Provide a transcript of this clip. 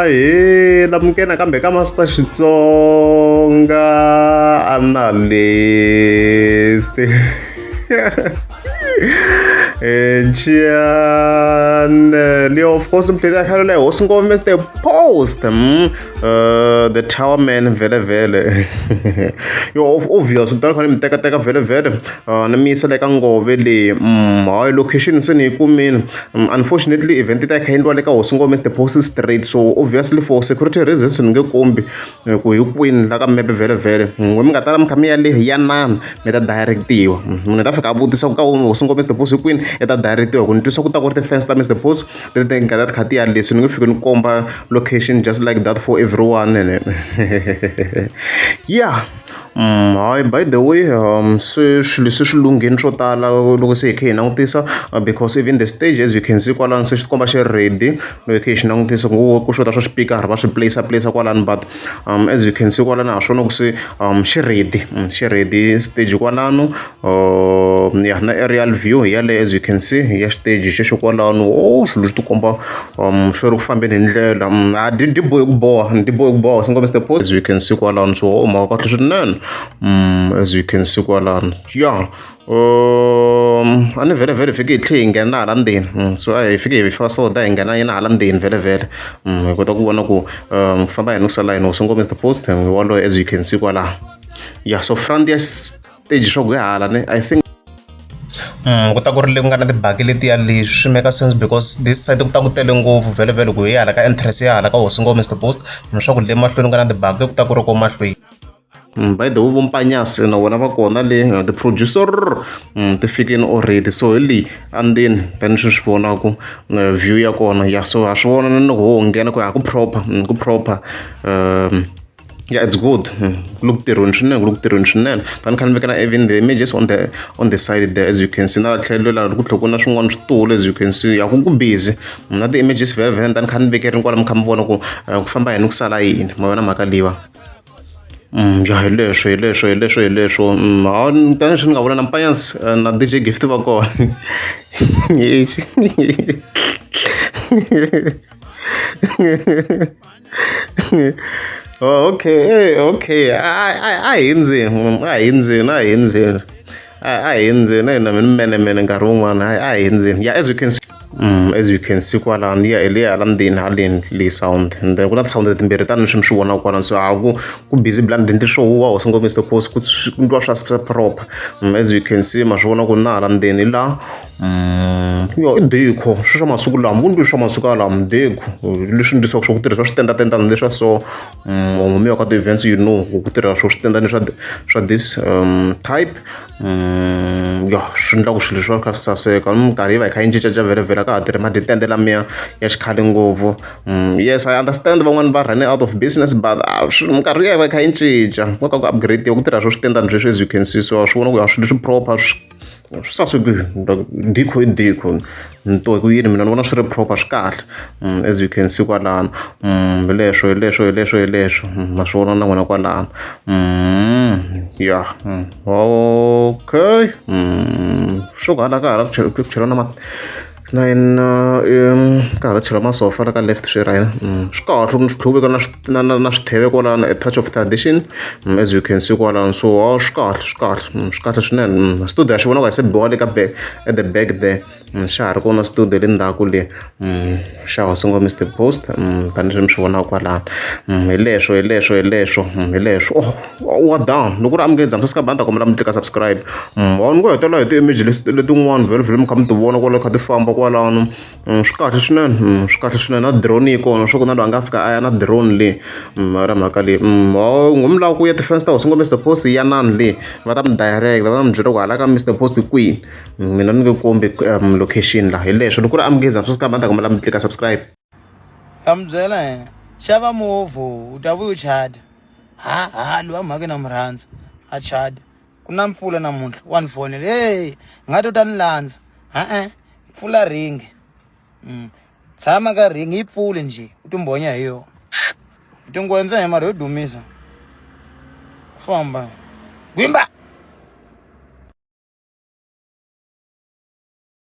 Ahee namukela nakambe ka Master Xitsonga Analyst channel of course mphileti ya khale leyi hosi ngoma Mr Post the Tower Man vhele vhele yo obvious ni ta kha ni mi tekateka vhele vhele ni mi yisa le ka ngove leyi hayi location se ni yi kumile unfortunately event ta yi kha yi endliwa le ka hosi ngome the post street so obviously for security reasons ni nge kombi ku hi kwini la ka mepe vhele vhele n'we mi nga tala mi kha mi ya le yanana mi ta directiwa munhu ta fika a vutisa ku ka hosi ngome the post hi kwini i ta directiwa ku ni twisa ku ta ku ri ti-fence ta Mr Post leti ti nga ta ti kha ti ya leswi ni nge fiki ni komba location just like that for everyone ene yeah. Hayi by the way se swilo se swi lunghini swo tala loko se hi kha hi langutisa because even the stage as you can see kwalano se xi tikomba xi ri ready loko hi kha hi xi langutisa ku ku xota swa xipikara va swi place place kwalano but as you can see kwalano ha swona ku se xi ready xi ready stage kwalano ya na aerial view hi yaleyo as you can see ya xiteji xexo kwalano oh swilo swi tikomba swi ri ku fambeni hi ndlela a dyi dyi bohi ku boha dyi bohi ku boha singo Mr Post as you can see kwalano so oh mhaka kahle swinene as you can see kwalano ya a ni vhele vhele hi fike hi tlhe hi nghena hala ndzeni so a hi fike hi fasoda hi nghena yena hala ndzeni vhele vhele hi kota ku vona ku ku famba yini ku sala yini so ngo Mr Post waloye as you can see kwalaho ya so front ya stage swa ku hala ne I think ku ta ku ri le ku nga na tibaki letiya leswi swi make sense because this side ku ta ku tele ngopfu vhele vhele ku hi hala ka entrance ya hala ka hosi ngoma Mr Post swa ku le mahlweni ku nga na tibaki ku ta ku ri ko mahlweni by the way vompanyasi na vona va kona le the producer ti fikini already so hi leyi andzeni tanihi swi vonaku view ya kona ya so ha swi vona na loko ho nghena ku ya ku proper ku proper yeah it's good ku le ku tirhweni swinene ku le ku tirhweni swinene tani kha ni veka na even the images on the side there as you can see na la tlhelo laha ku tlhela ku na swin'wana switulu as you can see ya ku ku busy na ti-images vhele vhele tani kha ni vekerini kwala mi kha mi vona ku ku famba yini ku sala yini ma vona mhaka leyiwa ya hi leswo hi leswo hi leswo hi leswo tanihi ni nga vula na Mpanyans na DJ Gift va kona Oh, okay, okay. A a hindzini, a hindzini, a hindzini. A hindzini, na hina mi ni menemene nkarhi wun'wana, a hindzini. Yeah, as you can see, as you can see kwalano ya hi le hala ndzeni haleni leyi sound and then ku na ti-sound timbirhi tani leswi mi swi vonaka kwalano so a ku ku busy blind ndi swo huwa hosi ngopfu Mr Post ku ndliwa swa proper as you can see ma swi vona ku na hala ndzeni la yo i decor swilo swa masiku lama ku ndliwa swa masiku lama decor leswi ndlisiwaka swa ku tirhisiwa switendatendani leswa so mi ya ka ti-events you know ku tirha swo switendani swa swa this type ya swi endla ku swilo swi va kha swi saseka minkarhi yi va yi kha yi cincacinca vhele vhele a ka ha tirhi maditende lamiya ya xikhale ngopfu yes I understand van'wani va running out of business but minkarhi yi va yi kha yi cinca ku ka ku upgrade ku tirha swo switendani sweswi as you can see so swi vona ku ya swilo leswi proper swi sasekile decor i decor ni to ku yini mina ni vona swi ri proper swi kahle as you can see kwalano hi leswo hi leswo hi leswo hi leswo ma swi vona na n'wina kwalano ya okay swo ku hala ka hala ku cheriwa na na yena ka ha chela masofa la ka left swi right swi kahle swi tlhela na na na na switheve kwalano a touch of tradition as you can see kwalano so swi kahle swi kahle swi kahle swinene studio ya xi vona ku a se biwa le ka back at the back there xa ha ri kona studio le ndzhaku le xa hosi ngo Mr Post tanihileswi mi swi vonaka kwalano hi leswo hi leswo hi leswo hi leswo oh wa down loko ri amukela Msasika Banda kombela mi tlika subscribe wa ni ngo hetelela hi ti-image letin'wana vhele vhele mi kha mi ti vona kwala kha ti famba kwalano swi kahle swinene swi kahle swinene na drone yi kona swa ku na loyi a nga fika a ya na drone leyi ra mhaka leyi ngo mi lava ku ya ti-fans ta hosi ngo Mr Post yanani le va ta mi direct va ta mi byela ku hala ka Mr Post kwihi mina ni nge kombi location laha hi leswo loko ku ri amukeza Msasika Banda kombela mi tlika subscribe ta mi byela he xava movha u ta vuya u chada ha ha lowa mhaka na mi rhandza a chada ku na mpfula namuntlha wa ni fonela hey nga to ta ni landza e-e pfula ringi tshama ka ringi yi pfule njhe u timbhonya hi yona tingwendza hi mara yo dumisa famba gwimba.